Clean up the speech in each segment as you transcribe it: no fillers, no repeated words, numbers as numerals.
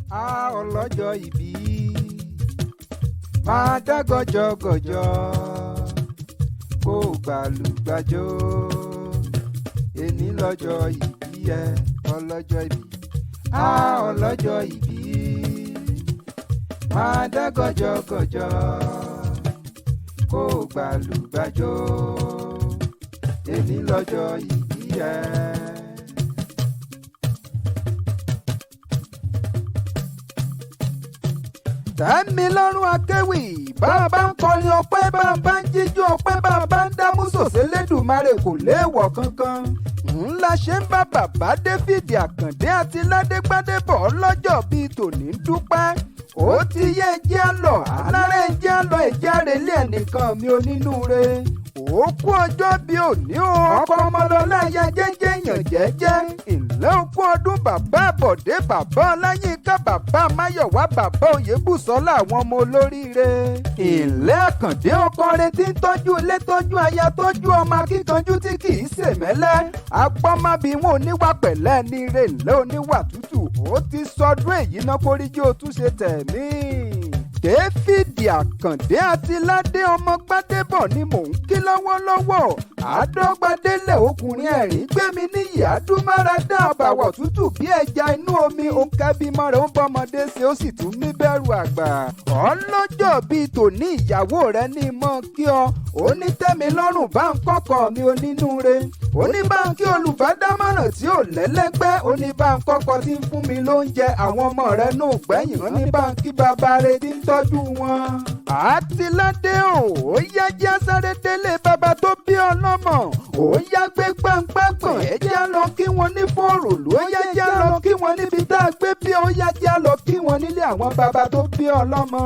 A ọlọ́jọ́ ìbí máa dá gọjọgọjọ kó gbàlúgbàjò èní lọ́jọ́ ìbí ẹ ọlọ́jọ́ ìbí. A ọlọ́jọ́ ìbí máa dá gọjọgọjọ kó gbàlúgbàjò èní lọ́jọ́ ìbí ẹ. Tẹ́mi lọ́rùn akéwì, bàbá ń kọrin ọpẹ́, bàbá ń jíjó ọpẹ́, bàbá ń dámú sòsé lẹ́dùnmarè kò léèwọ̀ kankan. Ńlá ṣe ń bá bàbá David Àkàndé àti Ládégbádébọ̀ lọ́jọ́ bíi tòní ń dúpẹ́. Ó ti yẹ ẹjẹ́ lọ, alárẹ̀ ẹjẹ́ lọ, ẹjẹ́ relé ẹnìkan mi onínúure. Òkú ọjọ́ bíi òní o, ọkọ ọmọlọ́lá ya jẹ́jẹ́ yàn jẹ́jẹ́. Ìlẹ́ òkú ọdún bàbá Bọ̀dé, bàbá Ọláyínká, bàbá Máyọ̀wá, bàbá Oyèbùsọ́lá, àwọn ọmọ olóríire. Ìlẹ́ Àkàndé ọkọ rẹ̀ tí ń tọ́jú ilé, tọ́jú aya, tọ́jú ọmọ, akíkanjú tí kì í ṣèmẹ́lẹ́. Agbọ́mábí wọn oníwà pẹ̀lẹ́ ní ire, ìlẹ́ oníwà tútù. Ó ti sọdún èyí náà kóríjí ó tún ṣe tẹ̀mí. Dáfídì Àkàndé àti Ládé ọmọ Gbádébọ̀ ni mò ń kí lọ́wọ́lọ́wọ́. Àádọ́gbadélẹ̀ ọkùnrin ẹ̀rín gbé mi níyì, àdúmáradá àbàwọ̀ tútù bí ẹja inú omi. Ó ń kẹ́bímọ rẹ̀, ó ń bọ́mọdé ṣe, ó sì tún níbẹ̀rù àgbà. Ọlọ́jọ́ bíi tòní ìyàwó rẹ̀ ní mọ́ kí ọ. Ó ní tẹ́mi lọ́rùn bá ń kọ́kọ́ mi onínúure. Ó ní bá ń kí olùbádámọ̀ràn tí ò lẹ́lẹ́gbẹ́. Ó ní bá ń kọ́kọ́ tí ń fún mi lóúnjẹ. Àwọn ọmọ rẹ̀ náà gbẹ̀yìn. Ó ní bá ń kí bàbá rẹ̀ tí ń tọ́jú wọn. Àtìládé o, ó yá jẹ́ sáré délé bàbá tó bí ọlọ́mọ. Ó yá gbé gbàngbàngbọ̀n, ẹ jẹ́ lọ kí wọn ní fòrò ló. Ó yá jẹ́ lọ kí wọn níbi tá a gbé bí. Ó yá jẹ́ lọ kí wọn nílé àwọn bàbá tó bí ọlọ́mọ.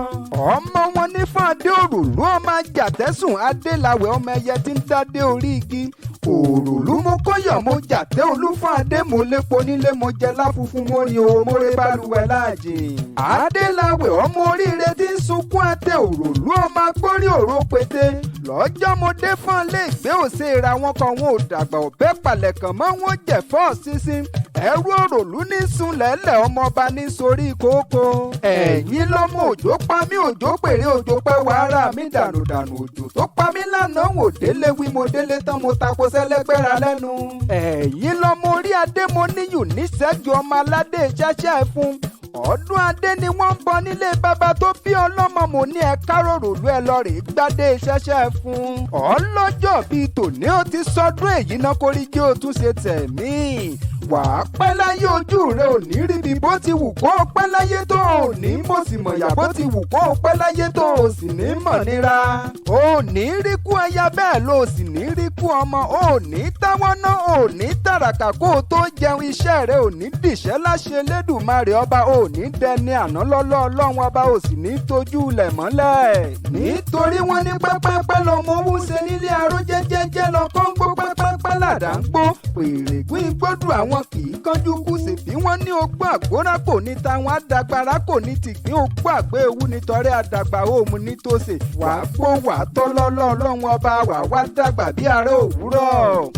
Ọmọ wọn ní fún adé òrùlú, ọmọ ajàtẹ́sùn adéláwẹ̀, ọmọ ẹyẹ tí ń dádé orí igi. Òrùlú mo kóyọ̀, mo jàtẹ́ olúfún adé, mo lépo nílé, mo jẹ láfunfun, mo rìn o mo rẹ balùwẹ̀ láàjìn. Adéláwẹ̀ ọmọ oríire tí ń sunkún àtẹ òrùlú, ọmọ agbórí òró pété. Lọ́jọ́ mo dé fún lé ìgbé òsè ra wọn kan, wọn ò dàgbà ọ̀bẹ palẹ̀kàn mọ́, wọn jẹ̀fọ́ sísìn. Ẹrú òròlú ní sunlẹ̀lẹ̀, ọmọọba ní sorí kókó. Ẹ̀yin lọ́mọ òjò pa mí, òjò pèrè, òjò pẹ́ wàrà mi dànùdànù. Òjò tó pa mí lánàá wò délé wí, mo délé tán, mo tako sẹ́lẹ́gbẹ́ra lẹ́nu. Ẹ̀yin lọ́mọ orí adé, mo níyù níṣẹ́jú, ọmọ aládé ṣẹ́ṣẹ́ fún ọdún adé ni wọ́n ń bọ nílé bàbá tó bí ọlọ́mọ. Mo ní ẹ káròrò lú ẹ lọ rè gbádé ṣẹ́ṣẹ́ fún. Ọlọ́jọ́ bíi tòní ó ti sọdún èyí náà kórí jẹ́ ó tún ṣe tẹ̀mí. Wàá pẹ́ láyé, ojú rẹ ò ní ríbi. Bó ti wù kó o pẹ́ láyé tó o ní mo sì mọ̀yà, bó ti wù kó o pẹ́ láyé tó o sì ní mọ̀ nira. O ní rí kú aya, bẹ́ẹ̀ ló sì ní rí kú ọmọ. O ní táwọn náà, o ní tàràkà kó o tó jẹun. Iṣẹ́ rẹ ò ní dìṣẹ́ láṣẹ Lédùmarè ọba. O ní dẹni àná lọ́lọ́ ọlọ́run ọba, ò sì ní tójú lẹ̀ mọ́lẹ̀. Nítorí wọ́n ní pẹ́pẹ́pẹ́ lọmọ owó ṣe nílé aró, jẹ́jẹ́jẹ́ lọ kọ́ńgbó, pẹ́pẹ́pẹ́ làdá ń gbó pèrègùn igbódù. Àwọn kì í kánjú kú sí bí wọ́n ní ogbó àgbórá kò ní táwọn àdàgbàrá kò ní tìgbín ogbó àgbé ewu nítorí àdàgbà òmu nítòsí. Wàá gbó, wàá tọ́ lọ́lọ́ ọlọ́run ọba, wàá wá dàgbà bí ààrẹ òwúrọ̀.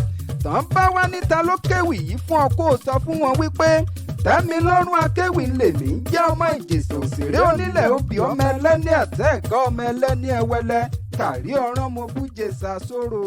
Tán bá wá níta ló kéwì yìí fún ọ, kó o sọ fún wọn wípé tẹ́mi lọ́rùn akéwì lèmi ń jẹ́, ọmọ Ìjẹ̀ṣà òṣèré onílẹ̀ obì, ọmọ ẹlẹ́ni àtẹ̀gọ́, ọmọ ẹlẹ́ni ẹwẹlẹ kàrí ọ̀ràn mo bújẹsà sóró.